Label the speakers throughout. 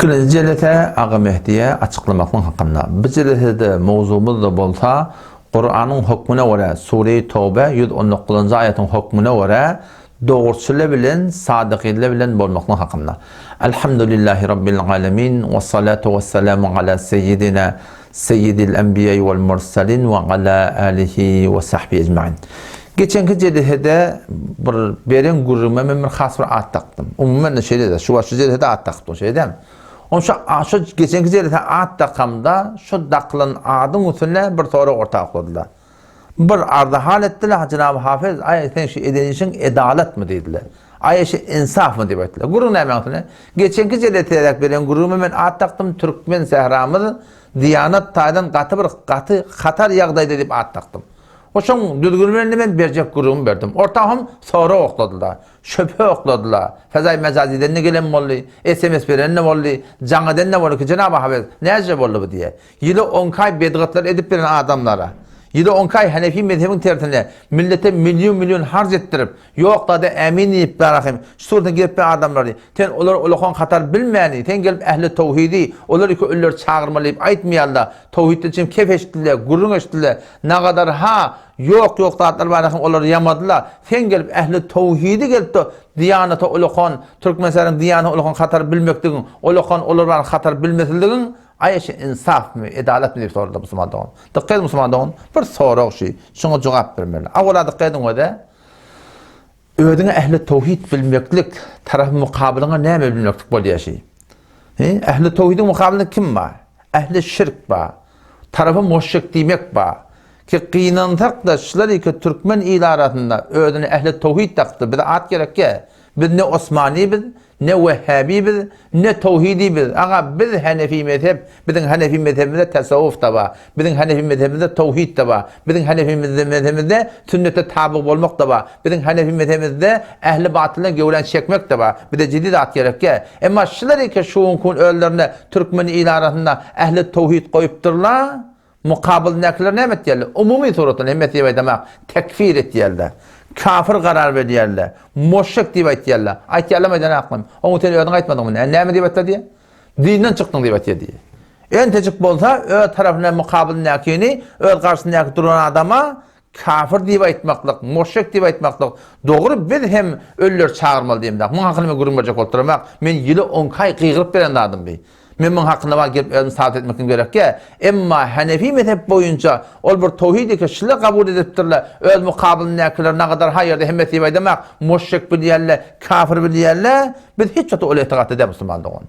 Speaker 1: Ikinji jelese Aga Mehdiýe açyklamaklyk hakynda. Bu jelesede mowzugymyz-da bolsa, Kuranyň hökmüne görä, Sure-i Towbe 119-njy aýatyň hökmüne görä, dogruçyl bilen sadykyl bilen bolmaklyk hakynda. Elhamdülillahi Rabbil alemin, we salatu we selamu ala seýidina Seýidil enbiýai wal mursalin we ala alihi we sahbihi ecmain. Geçenki jelesede bir beren gürrüňime men bir has bir at dakdym. Umuman-da şeýle-de, şu wagt şu jelesede at dakypdym, şeýle dälmi? Onuň şu şu geçenki jelese at dakamda, şu dakylan adyň üstünde bir sorag orta okladylar. Bir arzy-hal etdiler, Jenaby Hafez, aý, seň şu eden işiň edalatmy diýdiler. Aý, şu insafmy diýip aýtdylar. Gürrüň nämäň üstünde? Geçenki jeleseräk beren gürrüňime men at dakdym, Türkmen sähramyz diýanat taýdan gaty bir gaty hatar ýagdaýda diýip at dakdym. Oşoň düzgüni bilen-de men berjek gürrüňimi berdim. Orta hem sorag okladylar, şübhe okladylar. Fezaý mejaziden-de gelen boldy, sms beren-de boldy, jaň eden-de boldy ki, Jenaby Hafez, näce boldy bu diýe. Ýyly onki aý bedgatlar edip beren adamlara, ýyly onki aý hanefi mezhebiň tersine millete million-million harç etdirip, ýok zada ämin diýip barahym, şu suratda gelip beren adamlary, sen olar ulakan hatar bilmäni, sen gelip ähli towhidi, olar iki ölüleri çagyrmaly diýip aýtmaýarlar, towhidden çyn kef eşitdile, gürrüň eşitdile, nagadar ha, ýok ýok zatlar barahym olary ýamadylar, sen gelip ähli towhidi gelip-de diýanata ulakan, Türkmenistanyň diýanata ulakan hatar bilmekdigiň, ulakan olar barahym hatar bilmesizligiň, Aý şi ynsapmy, edalatmy diýip sorady musulman dogan. Dykgat ediň musulman dogan, bir sorag şi, şuňa jogap bermeli. Awala dykgat ediň öze, özüňe ähli towhid bilmeklik, tarapy mukabylyňa näme bilmeklik bolýar şi? He, ähli towhidiň mukabylynda kim bar? Ähli şirk bar. Tarapy muşrik diýmek bar. Ki gynansak-da şular iki türkmen il arasynda özüne ähli towhid dakypdyr. Bize at gerekýä. Biz ne Osmany biz, ne Wehhabi biz, ne Towhidi biz. Aga biz Hanefi mezhep, biziň Hanefi mezhebimizde tasawwuf da bar. Biziň Hanefi mezhebimizde towhid da bar. Biziň Hanefi mezhebimizde sünnete taby bolmak da bar. Biziň Hanefi mezhebimizde ähli batyldan göwräni çekmek de bar. Bize ciddi zat gerekýä. Emma şular eke şu günki gün özlerine türkmen il arasynda ähli towhid goýupdyrlar. Mukabylyndakylar näme etýärler? Umumy suratdan hemmesi diýip aýdamak, tekfir etýärler. Kafir karar berýärler. Muşrik diýip aýtýarlar. Aýtýarlarmy aýdanakmy? Oňa sen özüň aýtmadyňmy? Nä, näme diýip aýtdylar diýýär? Dinden çykdyň diýip aýtýar diýýär. Entejik bolsa öz tarapyndan mukabylyndakyny, öz garşysyndaky duran adama Kafir diýip aýtmaklyk, muşrik diýip aýtmaklyk dogry biz hem ölüleri çagyrmaly diýemzok. Muň hakynda men gürrüň berjek bolup duramok. Men ýyly onki aý gygyryp beren zadym bi. Men muň hakynda bar gelip özüm sabyt etmeklim gerekýä. Emma Hanefi mezhep boýunça ol bir towhid eken şular kabul edipdirler. Öz mukabylyndakylar nagadar haýyrdy hemmesi diýip aýdamak. Muşrik bilýärler, kafir bilýärler. Biz hiç wagt ol etigatda däl musulman dogan.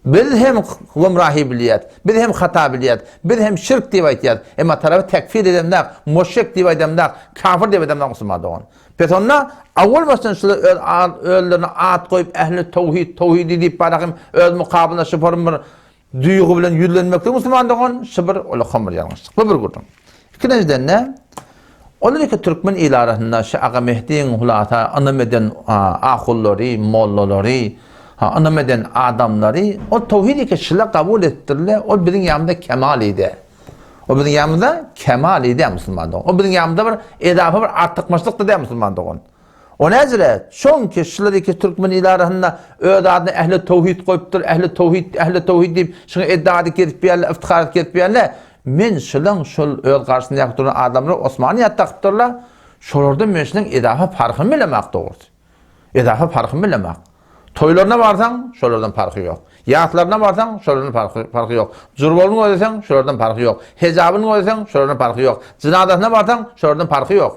Speaker 1: Biz hem gümrahy bilýäs, biz hem hata bilýäs, biz hem şirk diýip aýtýas. Emma tarapy tekfir edemzak, muşrik diýip aýdamzak, kafir diýip aýdamzak musulman dogan. Pes onda awwal başdan şular öz özlerine at goýup ähli towhid, towhidi diýip barahym öz mukabylyna şu form bir duýgy bilen ýüzlenmeklik musulman dogan şu bir ulakan bir ýalňyşlyk. Bu bir gürrüň. Ikinjiden-de Olar iki türkmen il arasynda şu Aga Mehdiň hulasa ynam eden ahullary, mollalary, ynam eden adamlary ol towhid iki şile kabul etdirle, ol biziň ýanymyzda kemal idi. O biziň ýanymyzda kemal idi musulman dogan. O biziň ýanymyzda bir edafa bir artykmaçlykdy da musulman dogan. O näzire, çünki şular iki türkmen il arasynda öz adyna ähli towhid goýupdyr, ähli towhid, ähli towhid diýip, şuňa edda edip gezip ýörler, iftihar edip gezip ýörler. Men şulaň şol öz garşysyndaky duran adamlar Osmany ýat dakypdyrlar. Şolardan men şulaň edafa parhyny bilemak dogrusy. Edafa parhyny bilemak. Toýlaryna barsaň, şolardan parhy ýok. Ýaslaryna barsaň, şolardan parhy, parhy ýok. Jurbalyny gözleseň, şolardan parhy ýok. Hejabyny gözleseň, şolardan parhy ýok. Jynazasyna barsaň, şolardan parhy ýok.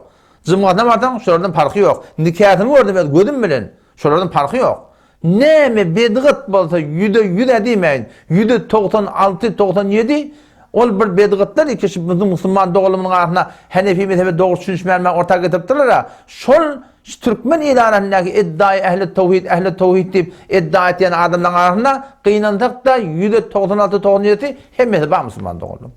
Speaker 1: Jymgasyna barsaň, şolardan parhy ýok. Nikasyny gördüm öz gözüm bilen, şolardan parhy ýok. Näme bedgat bolsa ýüze ýüz-ä diýmäýin, ýüze 96, 97 ol bir bedgatlar iki şu biziň musulman doganlarymyzyň arasynda Hanefi mezhebe dogry düşünişmän orta getiripdirler-ä. Şol şu türkmen il arasyndaky eddaýy ähli towhid, ähli towhid diýip edda etýän adamlaryň arasynda gynansak-da ýüze 96, 97 hemmesi bar musulman doganlar.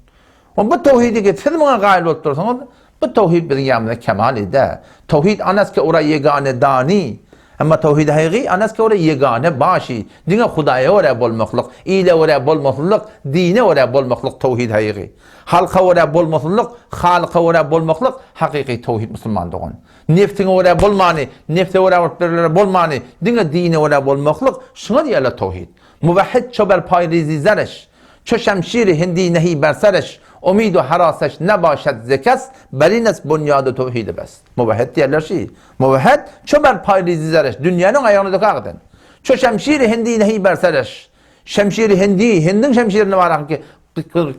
Speaker 1: Onda bu towhidi ki siz muňa gaýyl bolup dursuňyz, bu towhid biziň ýanymyzda kemal eder. Towhid anas ki ura ýegane dani. Emma towhidi hakyky anas görä ýegane başy, diňe Hudaýa görä bolmaklyk, ile görä bolmaslyk, dine görä bolmaklyk towhidi hakyky. Halka görä bolmaslyk, Halyka görä bolmaklyk hakyky towhid musulman dogan. Nebsiňe görä bolmany, nebse görä bolup berlere bolmany, diňe dine görä bolmaklyk, şuňa diýerler towhid. Muwahhid ço ber paý rizi zereş, ço şemşiri hindi nehi ber sereş, umydu haraseş nebaşed ze kes, berines bunýadu towhidi bes. Muwahhid diýerler şi. Muwahhid ço ber paý rizi zereş, dünýäniň aýagyna dökägden. Ço şemşiri hindi nehi ber sereş. Şemşiri hindi, hindiň şemşirini bar ki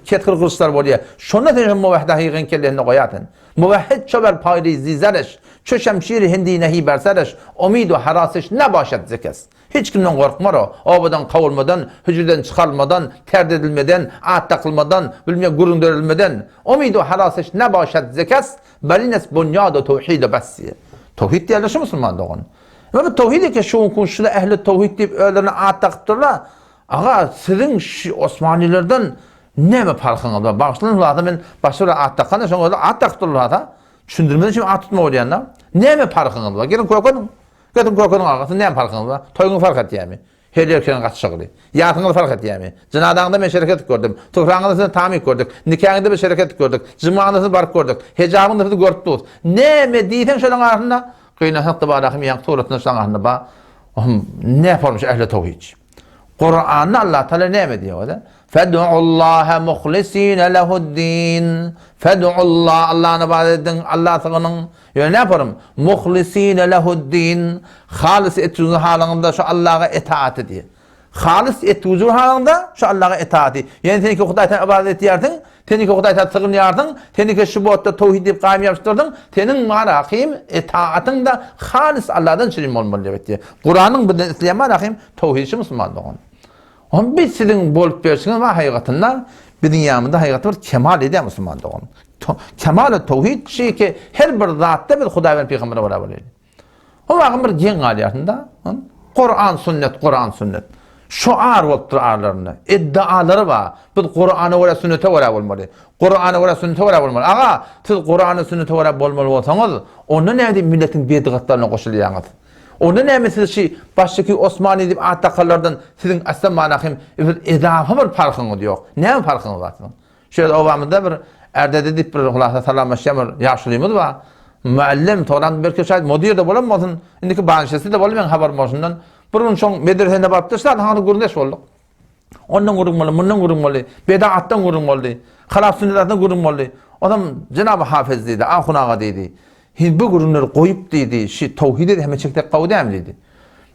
Speaker 1: kesgir gylyçlar bolýar. Şonda sen şo muwahhid hakykyň kellesinde goýar sen. Muwahhid ço ber paý rizi zereş, ço şemşiri hindi nehi ber sereş, umydu haraseş nebaşed ze kes. Hiç kimden gorkmar o. Obadan kowulmadan, hüjreden çykarylmadan, terd edilmeden, at dakylmadan, bilmeýän gürrüň döredilmeden. Umydu haraseş nebaşad ze kes, berines bunýadu towhide bes diýýär. Towhid diýerler şu musulman dogan. Ýöne bu towhid eken şu günki gün şular ehli towhid diýip özlerine at dakypdyrlar. Aga siziň şu osmanylardan näme parhyňyz bar? Bagyşlaň hulasa men başga bir at dakanda şoň özi at dakypdyrlar hulasa. Düşündirmeden üçin at tutma bolýanda. Näme parhyňyz bar? Geliň kökeniň. Getiň kökeniň agasy näme parhyňyz bar? Toýuňyz fark etýärmi? Her erkegiň gatyşygyny. Ýasyňyz fark etýärmi? Jynadaňda men şereket edip gördüm. Tuhraňyzda sizi tamyp gördük. Nikaňyzda biz şereket edip gördük. Jymaňyzda sizi baryp gördük. Hejabyňyzda sizi görüp durus. Näme diýseň şolaň arasynda gynansak-da bar ahym ýaňky suratynda şolaň arasynda bar. Ohm näp bolmuş ähli towhid. Kuranda Allah Taala näme diýýär özi? Fed'ullaha muhlisina lehu'd-din. Fed'ullah Allah'a ibadet ediň, Allaha sygynyň. Ýöne näme borum? Muhlisina lehu'd-din. Halys etjüzi halyňyzda şu Allaha itaat edýär. Halys etjüzi halyňda şu Allaha itaat. Ýöne sen ki Hudaý sen ibadet etýärsiň, sen ki Hudaý sen sygynýarsyň, sen ki şu botda towhid diýip gaýym ýapyşdyrdyň, seniň marahym itaatyň-da halys Allahdan çürim bolmaly diýip aýtýar. Kuranyň bizden isleýän marahym towhidçi musulman dogan. Onda biz siziň bolup berşiňiz bar haýgatynda biziň ýanymyzda haýgaty bir kemal edýär musulman dogan. Kemal towhid şi ki her bir zatda biz Hudaý bilen pygambere görä bolaýly. O wagym bir geň galýarsyň-da. Kuran sünnet, Kuran sünnet. Şu ar bolupdyr aralarynda. Iddialary bar. Biz Kurana görä, sünnete görä bolmaly. Kurana görä, sünnete görä bolmaly. Aga, siz Kurana, sünnete görä bolmaly bolsaňyz, onda näme diýip milletiň bedgatlaryna goşulýaňyz? Onda näme siz şi başdaky Osmany diýip at dakanlardan siziň asla mana hem bir edafa bir parhyňyz ýok. Näme parhyňyz bar siziň? Şu ýerde obamyzda bir Ärdede diýip bir hulasa salamlaşýan bir ýaşulymyz bar. Muallim, toran belki şaýt mudir-de bolan bolsun, indiki banşesi-de boldy meň habarym bolşundan. Bir gün şoň medresesine barypdyr, şa haňyny gürrüňdeş bolduk. Ondan gürrüň boldy, mundan gürrüň boldy, bedaatdan gürrüň boldy, halaf sünnetden gürrüň boldy. Onam jenab-y Hafez diýdi, ahun aga diýdi. Hin bu gürrüňleri goýup diýdi, şi towhide zähmet çeksek gowy dämi diýdi.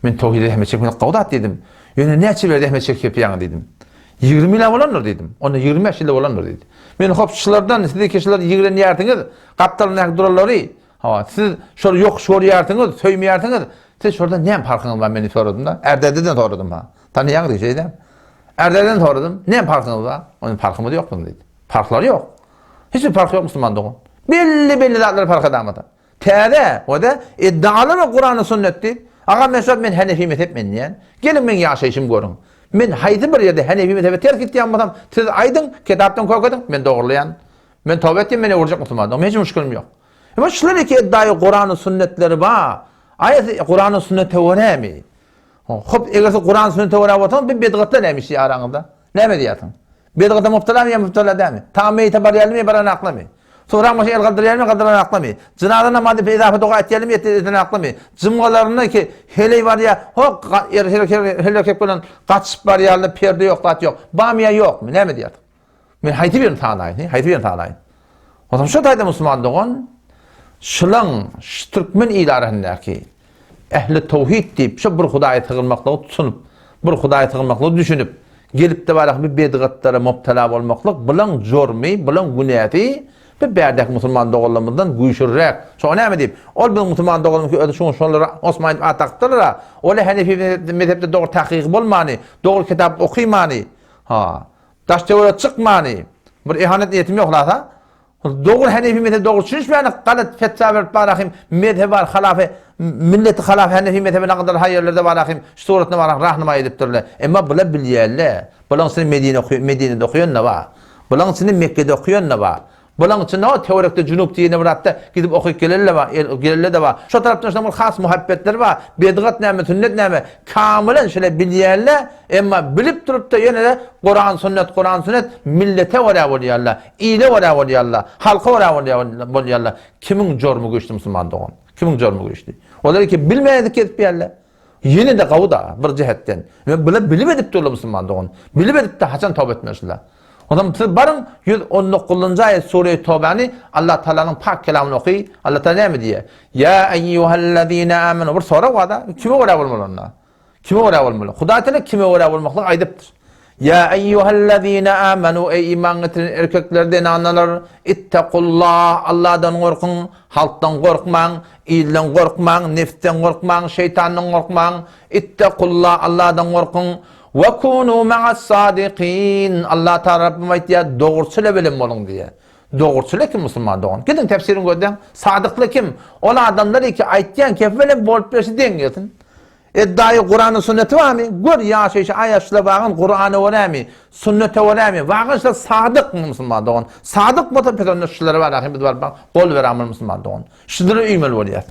Speaker 1: Men towhide zähmet çekmek gowy zat diýdim. Ýöne näçe ýyl zähmet çekip ýaňy diýdim. 20 ýyl bolandyr diýdim. Onda 25 ýyl bolandyr diýdi. Men hop şulardan siz iki şular ýigrenýärsiňiz, gapdalyndaky duranlary, hawa, siz şol ýokuş görýärsiňiz, söýmeýärsiňiz. Siz şolardan näme parkyňyz bar men soradym da. Ärdededen soradym ha. Tanaýaňyz diýdi, şeýdem. Ärdeden soradym, näme parkyňyz bar? Onuň parkymyz ýok biziň diýdi. Parklary ýok. Hiç bir parky ýok musulman dogan. Belli belli zatlary park edamada. Täze, o-da iddialar we Kurany sünnet diýip, aga men şo men Hanefi mezhep men diýen. Geliň meň ýaşaýşymy görüň. Men haýsy bir ýerde Hanefi mezhebe ters gitýän bolsam, siz aýdyň, kitapdan kök ediň, men dogrulyýan. Men toba etdim, meni öwürjek musulman dogan. Men hiç müşkilim ýok. Emma şular iki iddiaýy Kurany sünnetleri bar. Aýasy Kurany sünnete görämi? Hop, eger siz Kuran sünnete görä bolsaňyz, bir bedgatlar näme işleýär araňyzda? Näme diýýärsiň? Bedgata mubtalamy ýa mubtala dälmi? Tagam meýite barýarlymy ýa baranaklymy? Suraň başyna el galdyrýarmy, galdyranaklymy? Jynaza namazy diýip edafa doga etýärlimi, edenaklymy? Jymgalarynda ki heleý barýar, hok, er her erkek bilen gatyşyp barýarlar, perde ýok, zat ýok. Barmy ýa ýokmy? Näme diýýärsiň? Men haýsy birini sanaýyn, haýsy birini sanaýyn? Onsoň şu taýda musulman dogan, şulaň şu türkmen il arasyndaky ähli towhid diýip, şu bir Hudaýa sygynmaklygy tutunyp, bir Hudaýa sygynmaklygy düşünip, gelip-de barak bir bedgatlara mubtala bolmaklyk, bulaň jormy, bulaň günäsi bir bärdäki musulman doganlarymyzdan güýçlüräk. Şoňa näme diýip, ol biziň musulman doganymyz ki özi şuň şolara Osman diýip at dakypdyrlar-a, ol Hanefi mezhepde dogry tahkyky bolmany, dogry kitap okymany, ha, Daş-töwerege çykmany, bir ihanet niýetim ýok lasa. Dogry Hanefi mezhebi dogry düşünişmäni galat fetwa berip barahym mezhebi bar halafy milleti halafy Hanefi mezhebine gadar haýerlerde barahym şu suratynda barahym rahnuma edipdirler. Emma bular bilýärler. Bulaň içinde Medine Medinede okaýan-da bar. Bulaň içinde Mekgede okaýan-da bar. Bulaň içinde o töwerekde Junup diýene bir atda gidip okyp geleli-de bar, geleli-de bar. Şo tarapdan şonuň bir has muhabbetleri bar. Bedgat näme, sünnet näme, kamylan şeýle bilýärler, emma bilip durup-da ýene-de Kuran sünnet, Kuran sünnet millete görä bolýarlar, ile görä bolýarlar, halka görä bolýarlar. Kimiň jormy güýçli musulman dogan? Kimiň jormy güýçli? Olar iki bilmän kesip ýärler. Ýene-de gowy-da bir jähetden. Ýöne bular bilip edip durlar musulman dogan. Bilip edip-de haçan toba etmeli şular. Onsoň siz baryň 119-njy aýat Sure-i Tobany Allah Taalanyň pak kelamyny oky. Allah Taala näme diýýär? Ýa eýýuhellezine amenu bir sorag bar-da, kime görä bolmaly onda? Kime görä bolmaly? Hudaý Taala kime görä bolmaklygy aýdypdyr. Ýa eýýuhellezine amenu eý iman getiren erkekler, zenanlar, ittakullah, Allahdan gorkuň, halkdan gorkmaň, ilden gorkmaň, nefsden gorkmaň, şeýtandan gorkmaň, ittakullah, Allahdan gorkuň, we kunu ma'as sadikin, Allah Taala Rabbim aýtýar, dogruçyl bilen boluň diýýär. Dogruçyl kim musulman dogan? Gidiň tefsirini gözläň. Sadykly kim? Ol adamlar ki aýtýan kefi bilen bolup berşi deň gelsin. Eddaýy Kurany sünneti barmy? Gör ýaşaýşy aýaşla bagan Kurana görämi? Sünnete görämi? Bagan şular sadyk musulman dogan. Sadyk bolsa pes onda şulara bar ahim biz baryp gol beramyl musulman dogan. Şulara üýmeli bolýar.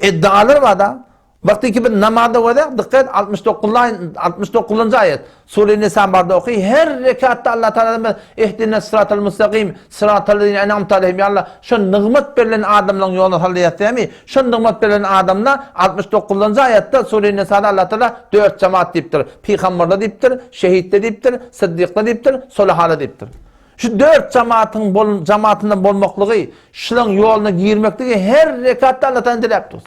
Speaker 1: Eddalar bar da. Bakdy ki bir namazda göze dikkat 69 69-njy aýat. Sure Nisa barda oky her rekatda Allah Taala biz ihdina sıratal mustakim sıratal lezine en'amte aleyhim ya Allah şu nygmat berlen adamlaryň ýoluna sal diýýär dämi? Şu nygmat berlen adamlar 69-njy aýatda Sure Nisada Allah Taala dört jemaat diýipdir. Pygamberler diýipdir, şehitler diýipdir, syddyklar diýipdir, solahalar diýipdir. Şu dört jemaatyň bol jemaatyndan bolmaklygy, şularyň ýoluna girmekligi her rekatda Allah Taala diläp dur.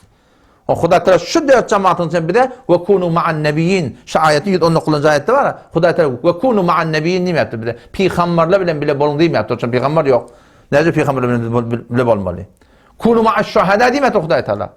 Speaker 1: O Hudaý Teala şu dört jemaatyň içinde bize we kunu ma'an nebiyin şu aýaty 119-njy aýatda bar. Hudaý Teala we kunu ma'an nebiyin diýmepdir bize. Pygamberler bilen bile boluň diýmepdir. Çünki pygamber ýok. Näce pygamberler bilen bile bolmaly? Kunu ma'aş şuhada diýmepdir Hudaý Teala.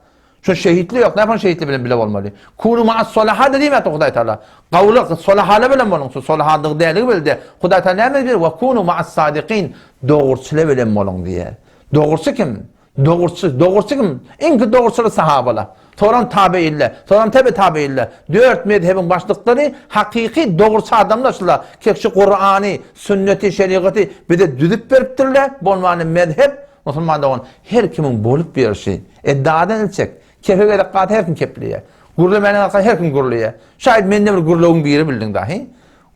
Speaker 1: Şu şehitli ýok. Näme şehitli bilen bile bolmaly? Kunu ma'as solahada diýmepdir Hudaý Teala. Gawly solahala bilen boluň. Şu solahadygy däligi bildi. Hudaý Teala näme diýýär? We kunu ma'as sadikin. Dogruçylar bilen boluň diýýär. Dogruçy kim? Dogruçy, dogruçy kim? Iňki dogruçyly sahabalar. Soran tabeýinler, soran tebe tabeýinler. Dört mezhebiň başlyklary hakyky dogruçy adamlar şular. Kek şu Kurany, sünneti, şerigaty bize düzüp beripdirler. Bolmany mezhep, musulman dogan, her kimiň bolup berişi. Eddadan el çek. Kefe gerek galsa her kim kepleýär. Gürlemäne galsa her kim gürleýär. Şaýat mende bir gürlegiň biri bildiň dahy.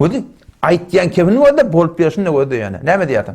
Speaker 1: Gözi aýtýan kefini gözle, bolup berişini gözle ýöne. Näme diýýärsiň?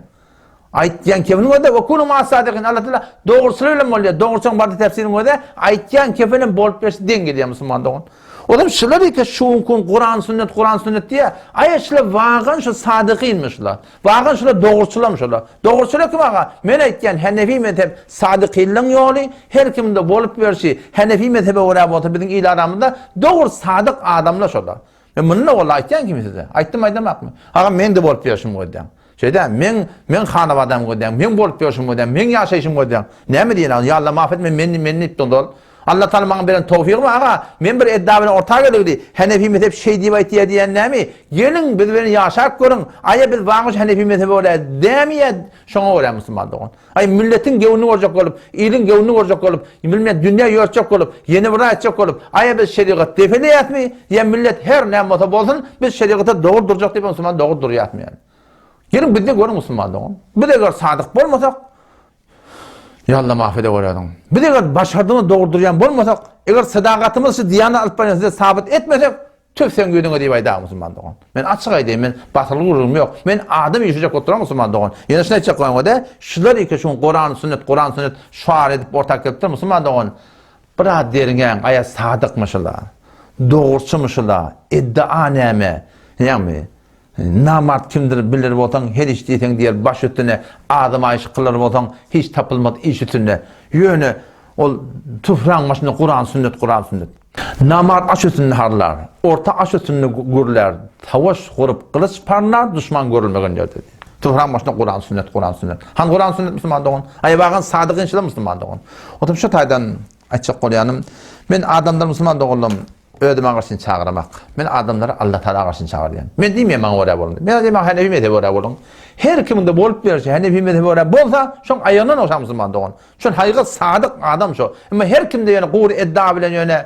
Speaker 1: Aýtýan kefiniň özi we kunu ma sadikin Allah Taala dogruçylar bilen bolýar. Dogruçyň barda tefsiriň özi aýtýan kefenem bolup berse deň gelýär musulman dogan. Olam şular eke şu gün Kuran sünnet Kuran sünnet diýä. Aý şular wagan şu sadykinmi şular. Wagan şular dogruçylarmy şular. Dogruçylar kim aga? Men aýtýan Hanefi mezhep sadykinliň ýoly her kimde bolup berşi Hanefi mezhebe görä bolsa biziň il aramyzda dogry sadyk adamlar şolar. Men muny-da walla aýtýan kimi size. Aýtdym aýdamakmy? Agam meň-de bolup ýörşüm gözleň. Şeýdä, meň, meň hanabadam gözleň, meň bolup ýörşüm gözleň, meň ýaşaýşym gözleň. Näme diýen agam? Ýa Alla maf et, men men men diýip durdy ol. Alla Taala maňa beren towfygymy aga, men bir edda bilen orta geligdi. Henefi mezhep şeý diýip aýtýar diýen näme? Geliň biz bilen ýaşap görüň. Aýa biz bagyş Henefi mezhebe görä dämi ýa şoňa görä musulman dogan. Aý, milletiň göwnüni görjek bolup, iliň göwnüni görjek bolup, bilmän dünýä ýörtjek bolup, ýene bir aýtjak bolup, aý biz şerigat depeleýäsmi, ýa millet her näme bolsa bolsun, biz şerigata dogry durjak diýip musulman dogry durýasmy ýaly. Geliň bizde görüň musulman dogan. Biz eger sadyk bolmasak, ýa Allah maf ede görýädiň. Biz eger başardygymyz dogry durýan bolmasak, eger sadagatymyz şu diýana alyp barýan size sabyt etmesek, Tüf seň ýüzüňe diýip aýdaga musulman dogan. Men açyk aýdaýyn, men batyl gürrüňim ýok. Men adam ýüşejek bolup duran musulman dogan. Ýene şuny aýtjak bolýan-da, şular iki şuň Kuran sünnet, Kuran sünnet şuar edip orta gelipdir musulman dogan. Biraz derňäň, aýa sadykmy şular? Dogruçymy şular? Iddia näme? Ýagny Namart kimdir bilir bolsaň, her iş diýseň diýer baş üstüne, azym aýşy kylar bolsaň, hiç tapylmaz iş üstünde. Ýöne ol tufraň başynda Kuran sünnet, Kuran sünnet. Namart aş üstünde harlar, orta aş üstünde gürlär, savaş gurup gylyç parlar, duşman görülmegen ýerde diýer. Tufraň başynda Kuran sünnet, Kuran sünnet. Han Kuran sünnet musulman dogan. Aý bagan sadyk inşallah musulman dogan. Oturyp şu taýdan aýtjak bolýanym, men adamlar musulman doganlarym Özüme garşyny çagyramak. Men adamlary Allah Taala garşyny çagyrýan. Men diýmeýän maňa görä boluň diýip. Men diýmän Hanefi mezhebe görä boluň. Her kimiň-de bolup berşi Hanefi mezhebe görä bolsa, şoň aýagyndan ogşan musulman dogan. Şol haýgy sadyk adam şo. Emma her kimde ýöne gury edda bilen ýöne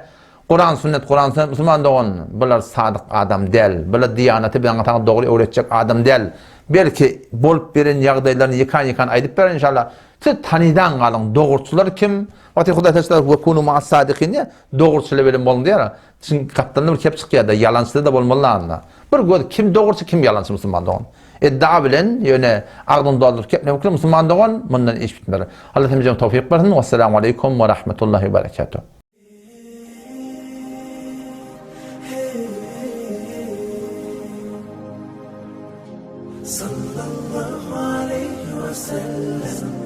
Speaker 1: Kuran sünnet Kuran sünnet musulman dogan bular sadyk adam däl. Bular diýanaty bilen saňa dogry öwretjek adam däl. Belki bolup beren ýagdaýlaryny ýykan-ýykan aýdyp berer inşallah. Siz tanydan galyň, dogruçylar kim? Wagty Hudaý Teala we kunu ma'as sadikin diýýär. Dogruçylar bilen boluň diýýär. Çyn gapdalynda bir kep çykýar-da, ýalançylar-da bolmaly lazym. Bir göz kim dogruçy, kim ýalançy musulman dogan. Iddia bilen ýöne agzyňy dolduryp geplemek bilen musulman dogan mundan iş bitmez. Allah hemmämize towfyk bersin. Wessalamu aleýkum we rahmetullahi we berekatuh.
Speaker 2: Sallallahu aleýhi we sellem.